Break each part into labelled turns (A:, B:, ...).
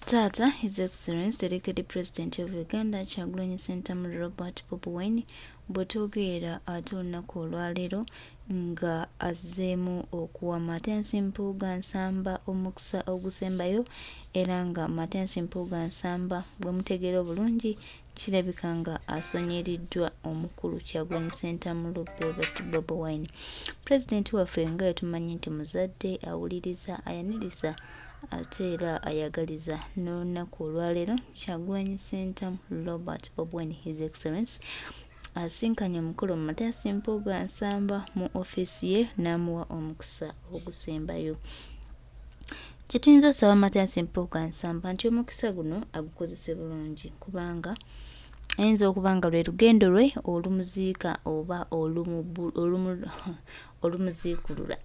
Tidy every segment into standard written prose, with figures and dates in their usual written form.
A: Taata His Excellency the Elected President of Uganda Kyagulanyi Ssentamu Robert Bobi Wine bwetwogerera ate olunaku olwaleero nga azzeemu okuwa Mathias Mpuuga Nsamba omukisa ogusembayo era nga Mathias Mpuuga Nsamba bwemutegeera obulungi kirabika nga asonyeriddwa omukulu Kyagulanyi Ssentamu Robert Bobi Wine. Pulezidenti waffe nga wetumanyi nti muzadde awuliriza ayaniriza ate era ayagaliza n'olunaku olwaleero Kyagulanyi Ssentamu Robert Bobi Wine His Excellence asinkanye omukulu Mathias Mpuuga Nsamba mu ofiisi ye n'amuwa omukisa ogusembayo. Kye tuyinza osaba Mathias Mpuuga Nsamba nti omukisa guno agukozese bulungi kubanga ayinza okuba nga lwe lugendo lwe olumuziika oba olumuziikulula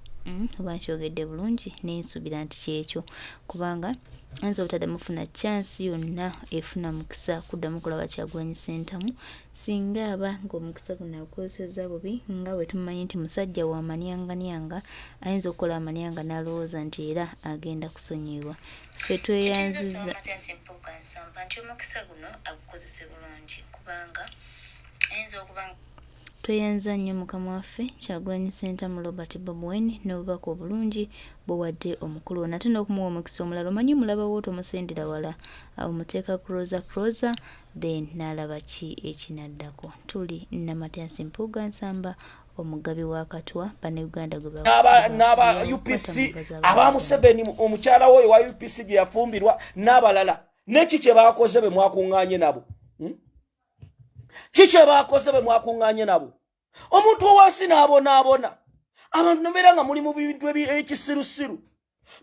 A: oba nkyogedde bulungi naye nsuubira nti kyekyo kubanga ayinza obutaddamu kufuna chance yonna efuna mukisa kuddamu kulaba Kyagulanyi Ssentamu singa aba ng'omukisa guno agukozesezza bubi nga bwe tumanyi nti musajja wa manyanganyanga ayinza okukola amanyanga n'alowooza nti era agenda kusonyiyibwa. Ffe tweyanzizza nti omukisa guno agukozese bulungi kubanga ayinza okuba Tweyanza nnyo mukama waffe Kyagulanyi Ssentamu Robert Bobi Wine n'obubaka obulungi bw'owadde omukulu ono ate n'okumuwa omukisa omulala. Omanyi omulaba wo tomusendera wala, omuteeka closer closer then n'alaba ki ekinaddako. Tuli na Mathias Mpuuga Nsamba omugabi wa Katwa bannayuganda gwe
B: n'aba UPC aba Museveni omukyala we oyo wa UPC gye yafumbirwa n'abalala neki kye baakoze be mwakuŋŋaanye nabo hmm? Ki kye baakoze bwe mwakuŋŋaanye nabo? Omuntu owansi n'abonaabona, abantu nebeera nga muli mu bintu ekisirusiru.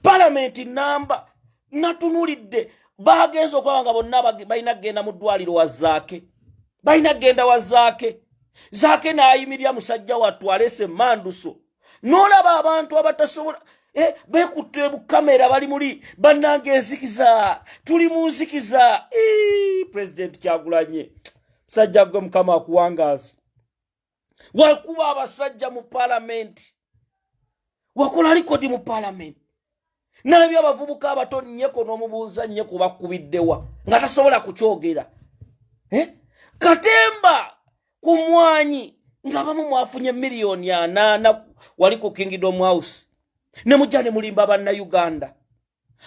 B: Palamenti namba natunulidde bagenze okulaba nga bonna balina kugenda mu ddwaliro wa Zaake, balina kugenda wa Zaake. Zaake n'ayimirira musajja wattu aleese emanduso, n'olaba abantu abatasobola bekutte bukamera bali muli bannange enzikiza, tuli mu nzikiza. Pulezidenti Kyagulanye, musajja gwe Mukama akuwangaazi, wakuba abasajja mu palamenti, wakola likodi mu palamenti. Nalabye abavubuka abato nnyeko n'omubuuza nnyeko bakubiddewa nga tasobola kukyogera. Katemba ku mwanyi ng'abamu mwafunye miliyoni 40 wali ku Kingdom House ne mujja ne mulimba bannayuganda.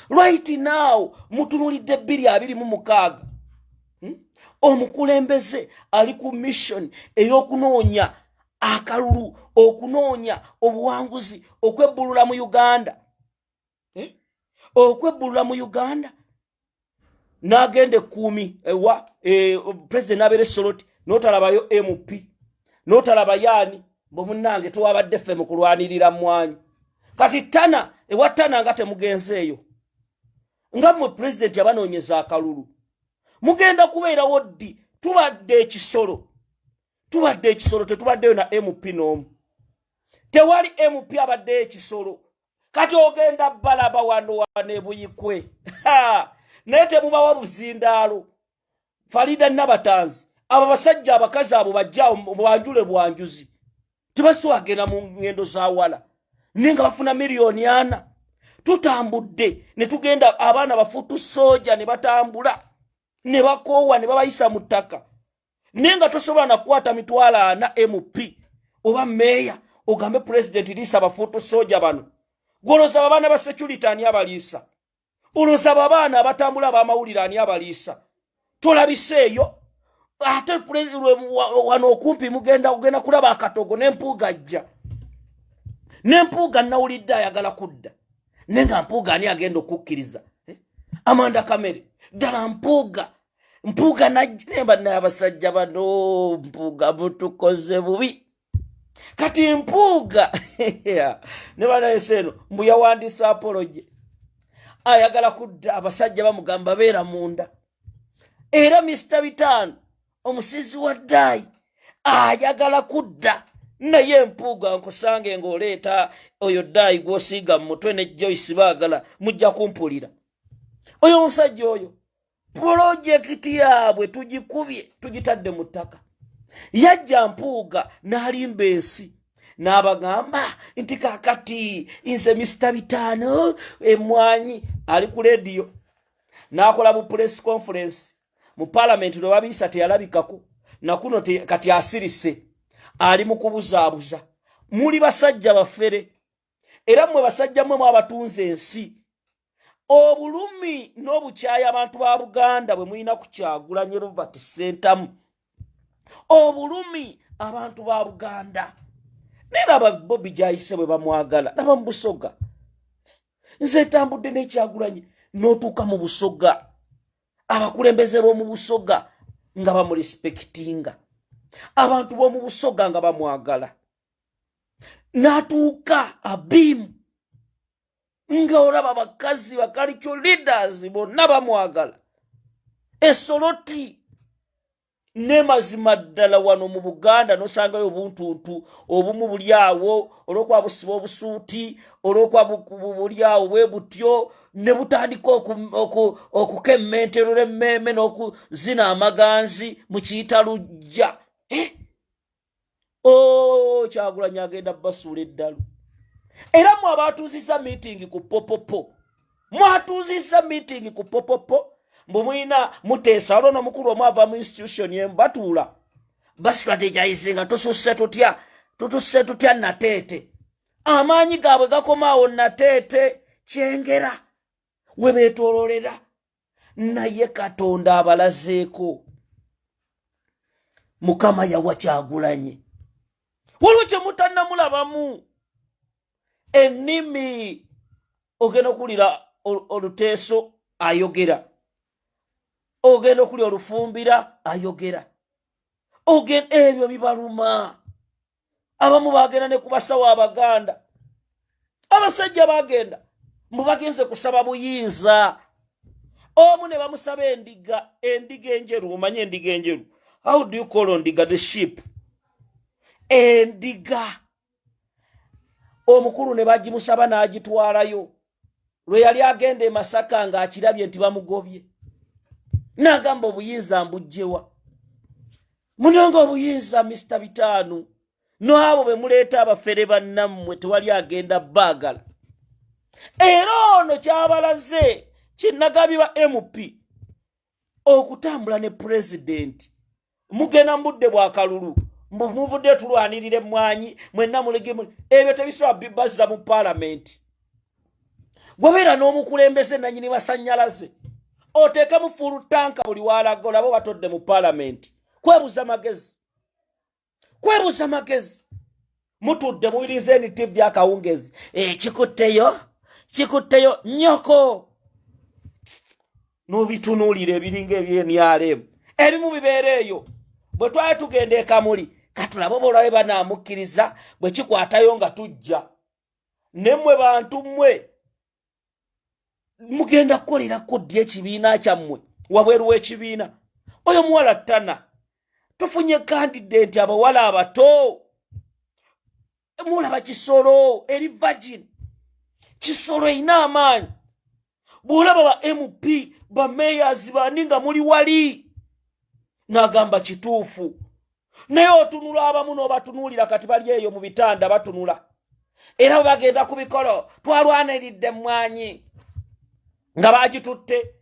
B: Right now mutunulidde 2026, Omukulembeze ali ku mission ey'okunoonya akalulu, okunoonya obuwanguzi, okwebbulula mu Uganda, Okwebbulula mu Uganda n'agenda ekkuumi ewa president n'abeera esoloti, n'otalabayo MP, n'otalabayo ani bwe munnange tuwabadde ffe mu kulwanirira mwanyi. Kati tana ewa tana nga temugenzeeyo nga mmwe pulezidenti abanoonyeza akalulu mugenda kubeerawo ddi? Tubadde ekisolo, tubadde ekisolo, tetubaddeyo na MP n'omu, tewali MP abaddeyo ekisolo. Kati ogenda balaba wano wano ebuyikwe naye temubawa buzindaalo. Farida Nabatanzi, abo basajja abakazi abo bajjaawo bwanjule bwanjuzi, tebasobola genda mu ngendo za wala naye nga bafuna miliyoni 4. Tutambudde ne tugenda, abaana bafuutu sooja ne batambula ne bakoowa ne babayisa mu ttaka, naye nga tosobola nakukwata 400,000 MP oba meeya ogambe pulezidenti liisa abafuutu sooja bano. Gwolozaba abaana ba security ani abaliisa? Olozaba abaana abatambula abamawulire ani abaliisa? Tolabiseeyo ate wano okumpi mugenda kugenda kulaba akatogo n'empuuga ajja n'empuuga nawulidde ayagala kudda, naye nga mpuuga ani agenda okukkiriza? Amanda kamere ddala mpuuga mpuuga najnemba naye abasajja bano mpuuga mutukoze bubi. Kati mpuuga ne banayensi eno mbu yawandiisa apology, ayagala kudda, abasajja bamugamba beera munda. Era Mr Bitaano omusizi wa ddaayi ayagala kudda, naye mpuuga nkusange ng'oleeta oyo ddaayi gw'osiiga mu mutwe ne Joyce baagala mujja kumpulira. Oyo omusajja oyo pulojekiti yaabwe tugikubye, tugitadde mu ttaka. Yajja mpuuga n'alimba ensi n'abagamba nti kakati nze Mr Bitaano emwanyi ali ku lediyo. N'akola bu press conference mu palamenti, lwe babiisa teyalabikako nakuno. Kati asirise, ali mu kubuzaabuza. Muli basajja bafere, era mmwe basajja mmwe mwabatunze ensi. Obulumi n'obukyayi abantu ba Buganda bwe mulina ku Kyagulanyi Robert Ssentamu, obulumi abantu ba Buganda, naye laba Bobi gyayise bwe bamwagala. Laba mu Busoga, nze ntambudde n'Ekyagulanyi, n'otuuka mu Busoga, abakulembeze b'omu Busoga nga bamurespectinga, abantu b'omu Busoga nga bamwagala. N'atuuka Abimu, nga olaba bakazi ba cultural leaders bonna bamwagala. Esoloti ne mazima ddala wano mu Buganda nosangayo obuntuntu obumu buli awo, olwokuba busiba obusuuti, olwokuba buli awo bwe butyo, ne butandika okukemmenterera emmeeme n'okuzina amaganzi mu kiyita lujja. Eh? O Kyagulanyi agenda basuula eddalu. Era mwe abaatuuzizza meeting ku popopo, mwatuuzizza meeting ku popopo, mbu mulina muteesa. Waliwo n'omukulu omu ava mu institution emu, batuula bastrategize nga tususse tutya, tutusse tutya Nateete. Amaanyi gaabwe gakomaawo Nateete, Kyengera we beetoololera, naye Katonda abalazeeko. Mukama yawa Kyagulanyi, waliwo kye mutannamulabamu. Ennimi ogenda okuwulira oluteeso ayogera, ogenda okulya olufumbira ayogera, ebyo bibaluma. Abamu bagenda ne ku basawo Abaganda, abasajja bagenda mbu bagenze kusaba buyinza. Omu ne bamusaba endiga, endiga enjeru. Omanye endiga enjeru? How do you call endiga? The sheep, endiga. Omukulu ne bagimusaba n'agitwalayo. Lwe yali agenda e Masaka ng'akirabye nti bamugobye, n'agamba, "Obuyinza mbugjewa munonga obuyinza Mr Bitaano?" N'abo be muleeta abafere bannammwe, tewali agenda baagala. Era ono kyabalaze kyenagabye ba MP okutambula ne pulezidenti. Mugenda mu budde bwakalulu, mbu muvudde tulwanirira emmwanyi, mwenna mulege. Ebyo tebisobola bibazza mu paalamenti. Gwebeera n'omukulembeze nanyini masannyalaze, oteekemu full tank buli walaga, olaba batodde mu paalamenti. Kwebuza magezi, kwebuza magezi. Mutudde muwuliriza NTV akawungezi, kikutteyo, kikutteyo nyoko, n'obitunuulira ebiringa ebyenrm ebimu bibeera eyo. Bwe twali tugenda ekamuli, katulabe oba olwabe banaamukkiriza. Bwe kikwatayo nga tujja nemmwe. Bantu mmwe mugenda kukolerako ddi ekibiina kyammwe wabweru w'ekibiina? Oyo muwala ttana, tufunye candidate, abawala abato. Mulaba Kisolo eri virgin, Kisolo erina amaanyi. Bw'olaba ba MP, ba mayors, bani nga muli wali, n'agamba kituufu. Naye otunula abamu n'obatunuulira, kati bali eyo mu bitanda batunula, era bwe bagenda ku bikolo, twalwaniridde emmwanyi nga bagitutte,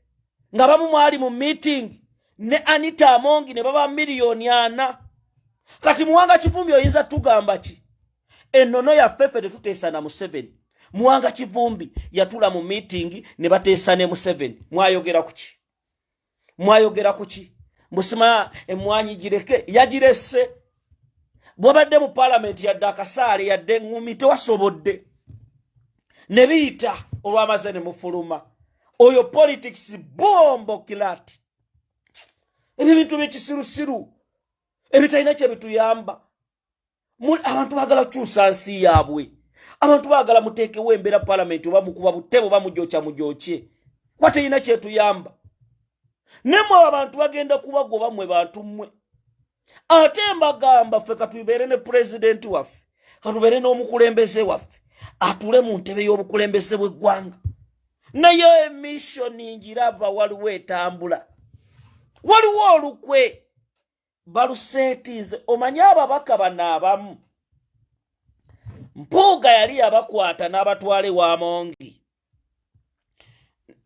B: nga bamu mwali mu meeting ne Anita Amongi ne baba miliyoni 4. Kati Muwanga Kivumbi, oyinza tugamba ki? Ennono yaffe ffe tetuteesa na Museveni. Muwanga Kivumbi yatula mu meeting ne bateesa ne Museveni. Mwayogera ku ki? Mwayogera ku ki? Mbusima emwanyi gireke, yagirese. Bwabadde mu paalamenti, yadde akasaale, yadde eŋŋumi tewasobodde, ne biyita. Olwamaze ne mufuluma. Oyo politics bomboclaat. Ebyo ebintu byekisirusiru ebitalina kye bituyamba. Abantu baagala kukyusa nsi yaabwe. Abantu baagala muteekewo embeera paalamenti, oba mukuba butebe oba mujokya mujokye, kuba terina kyetuyamba. Nemmwe abantu bagenda kubagoba mmwe bantu mmwe. Ate mbagamba, ffe katubeere ne pulezidenti waffe, katubeere n'omukulembeze waffe atule mu ntebe y'obukulembeze bw'eggwanga. Naye emission njiraba, waliwo etambula, waliwo olukwe baluseetiize. Omanye ababaka bano abamu Mpuuga yali yabakwata n'abatwala ewa Mongi.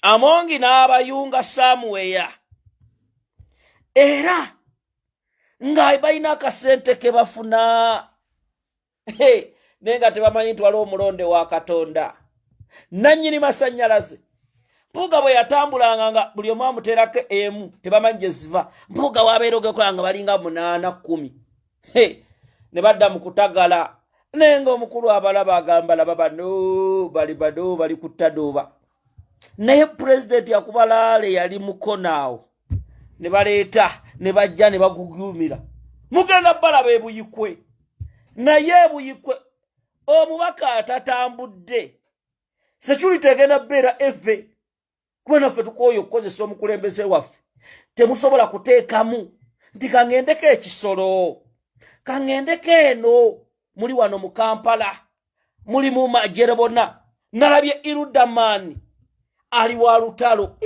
B: Amongi n'abayunga somewhere, era nga balina akasente ke bafuna, naye nga tebamanyi nti waliwo omulonde wa Katonda nannyini masannyalaze. Mpuuga bwe yatambulanga nga buli omu amuteerako emu, tebamanyi gye ziva. Mpuuga wabeera ogekola nga balinga 8, 10, ne badda mu kutagala, naye nga omukulu abalaba agamba, "Laba bano, bali bano bali kutadooba." Naye pulezidenti yakubalaale yali mukonaawo, ne baleeta ne bajja ne bagugumira, mugenda balaba ebuyikwe. Naye ebuyikwe omubaka atatambudde, security egenda beera eve, kuba naffe tukooye okukozesa omukulembeze waffe. Temusobola kuteekamu nti kaŋŋendeko ekisolo, kaŋŋendeko eno. Muli wano mu Kampala, muli mu majere bonna. Nalabye Irudamaani ali wa lutalo.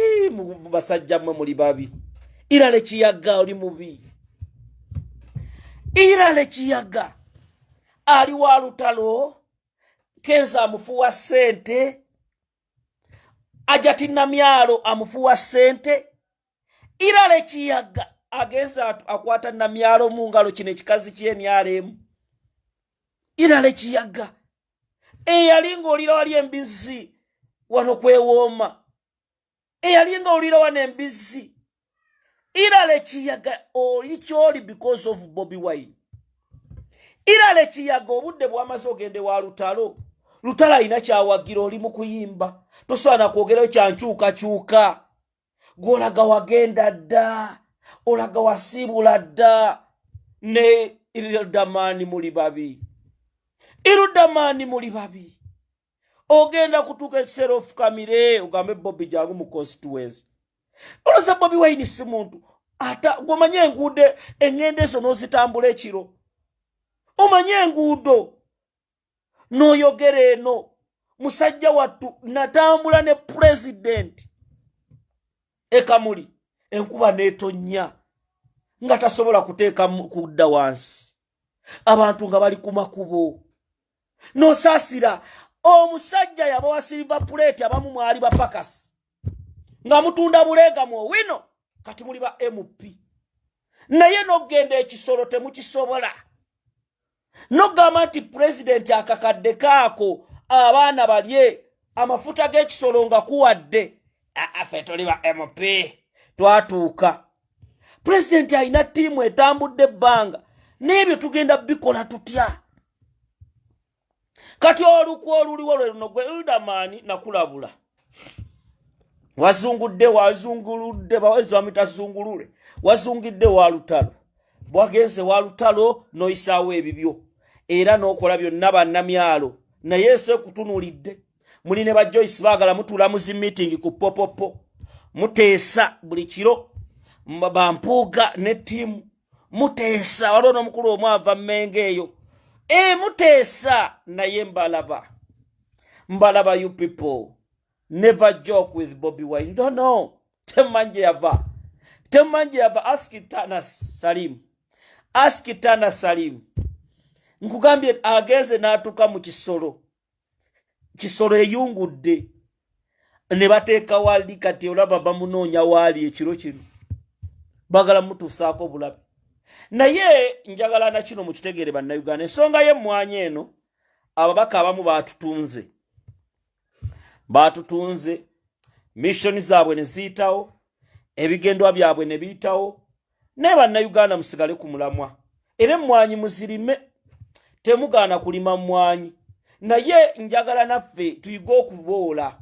B: Basajja mmwe muli babi. Irale Kiyaga oli mubi. Irale Kiyaga ali wa lutalo, Kenza amufuwa ssente, Ajati Namyalo amufuwa ssente. Irale Kiyaga agenza akwata Namyalo mu ngalo, kino ekikazi kyenyalemu. Irale Kiyaga eyali ng'olira wali embizzi wano kwewooma, eyali ng'olira wano embizzi. Irale Kiyaga oli kyoli because of Bobi Wine. Irale Kiyaga obudde bwamaze ogende wa lutalo. Lutalo alina kyawagira, oli mu kuyimba, tosobola nakwogerayo kyankyukakyuka. Gwolaga wagenda dda, olaga wasiibula dda. Ne Irudamaani muli babi, Irudamaani muli babi. Ogenda kutuuka ekiseera ofukamire ogambe, "Bobi, jangu mu constituency." Olowooza Bobi Wine si muntu? Ata gwomanye enguudo, eŋŋendo ezo n'ozitambula ekiro, omanye enguudo n'oyogera eno. Musajja wattu natambula ne pulezidenti ekamuli, enkuba n'etonnya nga tasobola kuteeka kudda wansi, abantu nga bali ku makubo. Nosaasira omusajja yabawa silver plate. Abamu mwali bapakasi nga mutunda buleega mu Owino, kati muli ba MP, naye n'okugenda ekisolo temukisobola. Nogamba nti pulezidenti akakadde kaako abaana balye amafuta g'ekisolo nga kuwadde. Ffe tuli ba MP, twatuuka. Pulezidenti alina ttiimu etambudde ebbanga, n'ebyo tugenda bikola tutya? Kati olukwa oluliwo lwe luno. Gwe Eldamani, nakulabula, wazungudde, wazunguludde, bawezi bamita zungulule, wazungidde wa lutalo. Bwagenze wa lutalo n'oyisaawo ebibyo era n'okola byonna bannamyalo, naye ensi ekutunuulidde. Muli ne ba Joyce baagala mutuula mu zi meeting ku popopo, muteesa buli kiro, bampuuga ne ttiimu muteesa. Waliwo n'omukulu omu ava mmengo eyo, e muteesa naye. Mbalaba, mbalaba. You people never joke with Bobi Wine. You don't know, temumanyi gye yava, temumanyi gye yava. Ask Tana Salim, ask Tana Salim. Nkugambye agenze n'atuuka mu kisolo, kisolo eyungudde ne bateeka wali. Kati olaba bamunoonya waali ekiro kino, bagala mutuusaako obulabe. Naye njagala na kino mukitegeere, Bannayuganda, ensonga y'emmwanyi eno, ababaka abamu baatutunze, baatutunze mission zaabwe ne ziyitawo, ebigendwa byabwe ne biyitawo. Naye Bannayuganda, musigale ku mulamwa, era emmwanyi muzirime, temugaana kulima mmwanyi. Naye njagala naffe tuyige okuboola.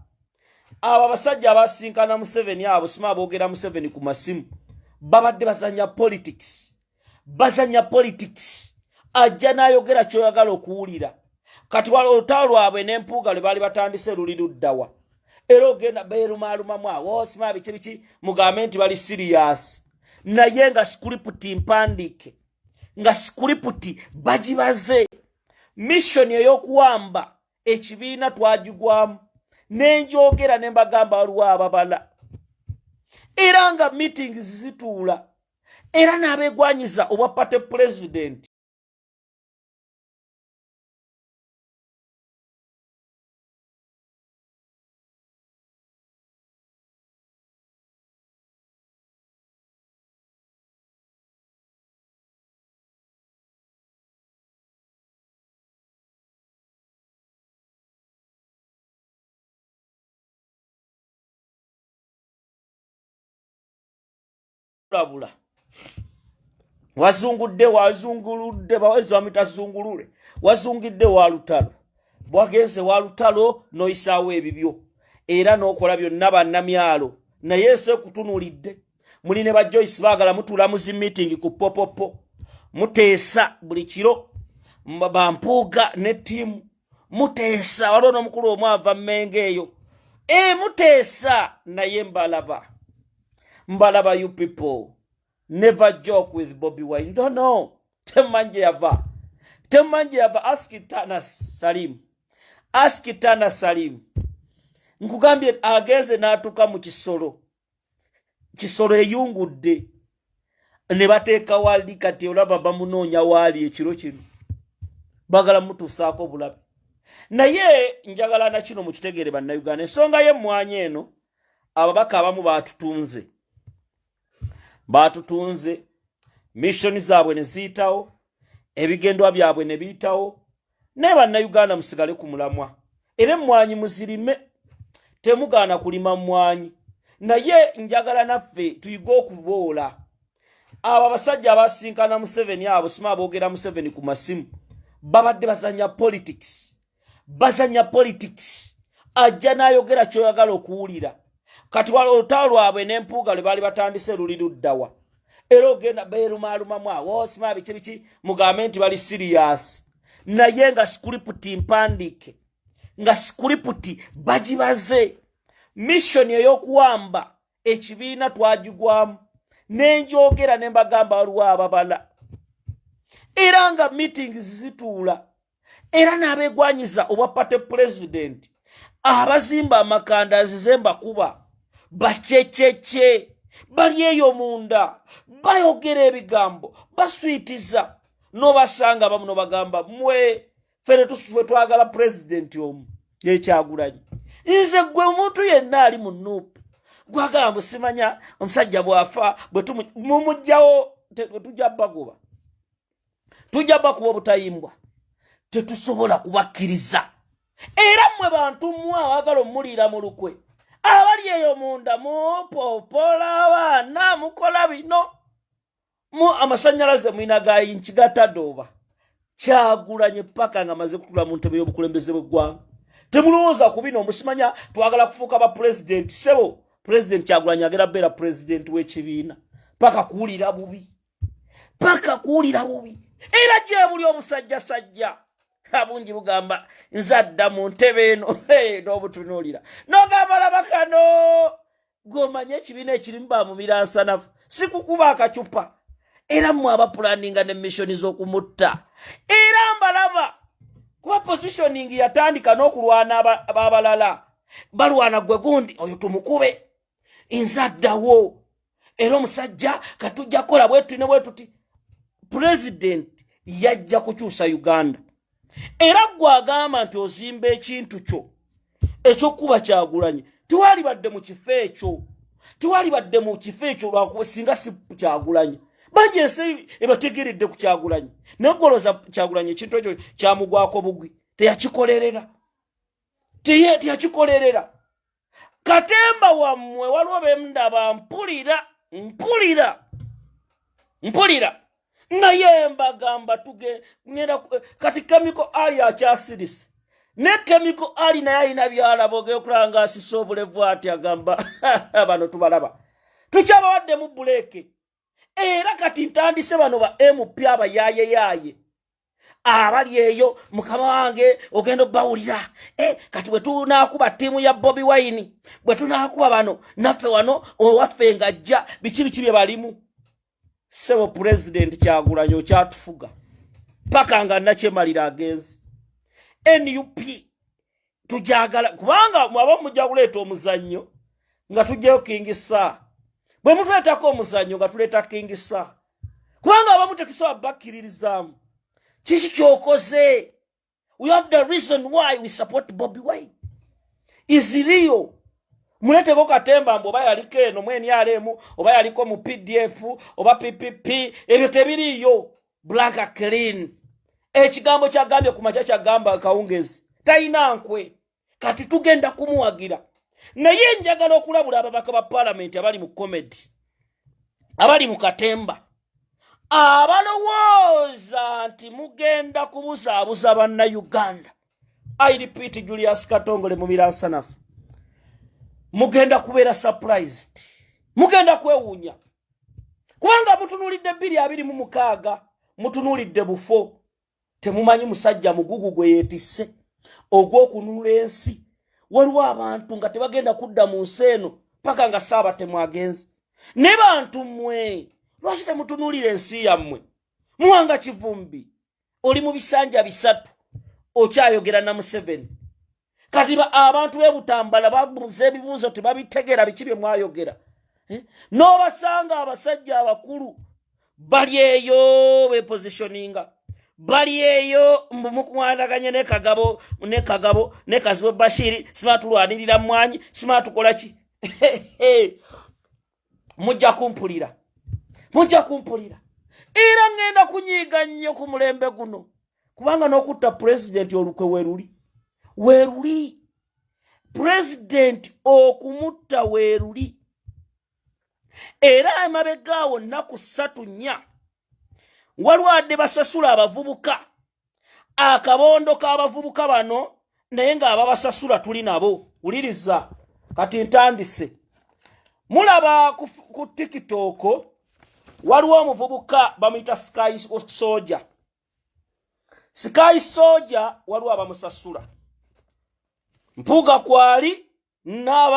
B: Abo abasajja abasinkana Museveni, abo sima aboogera Museveni ku masimu, babadde bazanya politics, bazanya politics. Ajja n'ayogera kyoyagala okuwulira. Kati olutalo lwabwe n'empuuga lwe baali batandise luli luddawa? Era ogenda beerumaalumamu awo, sima biki biki, mugambe nti bali serious, naye nga script mpandiike, nga script bagibaze. Mission ey'okuwamba ekibiina twagigwamu, nenjogera ne mbagamba waliwo ababala, era nga meetings zituula, era n'abeegwanyiza obwa party president. Okulabula wazungudde, wazunguludde, bawezi bamuyita zungulule, wazungidde wa lutalo, bwagenze wa lutalo n'oyisaawo ebibyo era n'okola byonna bannamyalo, naye ensi ekutunuulidde. Muli ne ba Joyce baagala mutuula mu zi meeting ku popopo, muteesa buli kiro, bampuuga ne ttiimu muteesa. Waliwo n'omukulu omu ava mmengo eyo e muteesa, naye mbalaba, mbalaba. You people never joke with Bobi Wine. You don't know, temumanyi gye yava, temumanyi gye yava. Ask Tana Salim, ask Tana Salim. Nkugambye agenze n'atuuka mu kisolo, kisolo eyungudde ne bateeka wali. Kati olaba bamunoonya waali ekiro kino, bagala mutuusaako obulabe. Naye njagala na kino mukitegeere, Bannayuganda, ensonga y'emmwanyi eno, ababaka abamu baatutunze, baatutunze mission zaabwe ne ziyitawo, ebigendwa byabwe ne biyitawo. Naye Bannayuganda, musigale ku mulamwa, era emmwanyi muzirime, temugaana kulima mmwanyi, naye njagala naffe tuyige okuboola. Abo abasajja abasinkana Museveni, abo sima aboogera Museveni ku masimu, babadde bazanya politics, bazanya politics. Ajja n'ayogera kyoyagala okuwulira. Kati olutalo lwabwe n'empuuga lwe baali batandise luli luddawa? Era ogenda beerumaalumamu awo, sima biki biki, mugambe nti bali serious, naye nga script mpandiike, nga script bagibaze. Mission ey'okuwamba ekibiina twagigwamu, nenjogera ne mbagamba waliwo ababala, era nga meetings zituula, era n'abeegwanyiza obwa party president, abazimba amakanda nzize mbakuba bacecece, bali eyo munda bayogera ebigambo, baswitiza, nobasanga abamu nobagamba, mwe fere tufe twagala pulezidenti omu yekyagulanyi. Nze gwe omuntu yenna ali mu NUP gwagamba busimanya omusajja bw'afa mumugjawo, tujja bagoba, tujja bakuba obutayimbwa, tetusobola kubakkiriza. Era mmwe bantu mmwe abaagala omuliira mu lukwe, abali eyo munda mupopola abaana, mukola bino mu amasanyalaze mulina ga inchi gatadooba. Kyagulanye paka nga maze kutula mu ntebe y'obukulembeze bw'eggwanga. Temulowooza ku bino musimanya twagala kufuuka ba pulezidenti. Sebo, Pulezidenti Kyagulanyi agera beera pulezidenti w'ekibiina paka kuwulira bubi, paka kuwulira bubi. Era gye buli obusajjasajja abungi bugamba nze adda mu ntebe eno, n'obutunuulira n'ogamba laba kano gw'omanye ekibiina ekirimu bamumira nsanafu, si kukuba akacupa. Era mmwe abapulaninga ne mission z'okumutta, era mbalaba, kuba positioning yatandika n'okulwana abalala balwana gwe gundi oyo tumukube, nze addawo. Era omusajja katujja kukola bwetuti ne bwetuti. Pulezidenti yajja kukyusa Uganda. Era gwe agamba nti ozimba ekintu kyo ekyokuba Kyagulanyi, tewalibadde mu kifo ekyo, tewalibadde mu kifo ekyo lwakuba singa si Kyagulanyi. Bangi ensi ebategeredde ku Kyagulanyi, naye gwolooza Kyagulanyi ekintu ekyo kyamugwako bugwi? Teyakikolerera, teyakikolerera. Katemba wammwe waliwo bemundaba, mpulira, mpulira, mpulira, naye mbagamba tugenda. Kati Chemical Ali akyasirise, ne Chemical Ali naye alina byalaba, ogenda okulaba nga asise obulevu ati agamba bano tubalaba, tukyabawaddemu buleeke. Era kati ntandise bano ba MP abayaayeyaye abali eyo, mukama wange, ogenda obbawulira. E, kati bwe tunaakuba ttiimu ya Bobi Wine, bwe tunaakuba bano naffe wano owaffe ng'ajja, biki biki bye balimu. Ssebo, Pulezidenti Kyagulanyi okyatufuga paka nga nakyemalira agenzi. NUP tujagala, kubanga mwaba mujja kuleeta omuzannyo nga tujjayo King Saha. Bwe mutuleetako omuzannyo nga tuleeta King Saha, kubanga abamu tetusobola bakkiririzaamu. Kiki kyokoze? We have the reason why we support Bobi Wine is real. Muleeteko katemba mbu oba yaliko eno mu NRM, oba yaliko mu PDF oba PPP, ebyo tebiriiyo. Blank clean, ekigambo kyagambye ku makya kyagamba kawungezi, talina nkwe. Kati tugenda kumuwagira, naye njagala okulabula ababaka ba paalamenti abali mu comedy. Abali mu katemba abalowooza nti mugenda kubuzaabuza Bannayuganda, I repeat, Julius Katongole Mumiransanafu, mugenda kubeera surprised, mugenda kwewuunya, kubanga mutunuulidde 2026, mutunuulidde bufo, temumanyi musajja mugugu gwe yeetisse ogw'okununula ensi. Waliwo abantu nga tebagenda kudda mu nsi eno paka nga Saabatemu agenze. Ne bantu mmwe, lwaki temutunuulira ensi yammwe? Muwanga Kivumbi, oli mu bisanja 3, okyayogera na Museveni. Kati abantu b'e Butambala babuuza ebibuuzo, tebabitegeera biki bye mwayogera, eh? N'obasanga abasajja abakulu bali eyo bepositioninga, bali eyo mukumwanaganye ne Kagabo, ne Kagabo ne Kazibwe Bashiri, sima tulwanirira mwanyi, sima tukola ki. Mujja kumpulira, mujja kumpulira. Era ŋŋenda kunyiiga nnyo ku mulembe guno, kubanga n'okutta pulezidenti olukwe weeruli, weeruli pulezidenti okumutta weeruli. Era emabega awo nnaku 3, 4, walwadde basasula abavubuka, akabondo k'abavubuka bano, naye ng'ababasasula tuli nabo. Wuliriza, kati ntandise. Mulaba ku TikTok waliwo omuvubuka bamuyita Sky Soja. Sky Soja waliwo abamusasula, Mpuuga kwali n'aba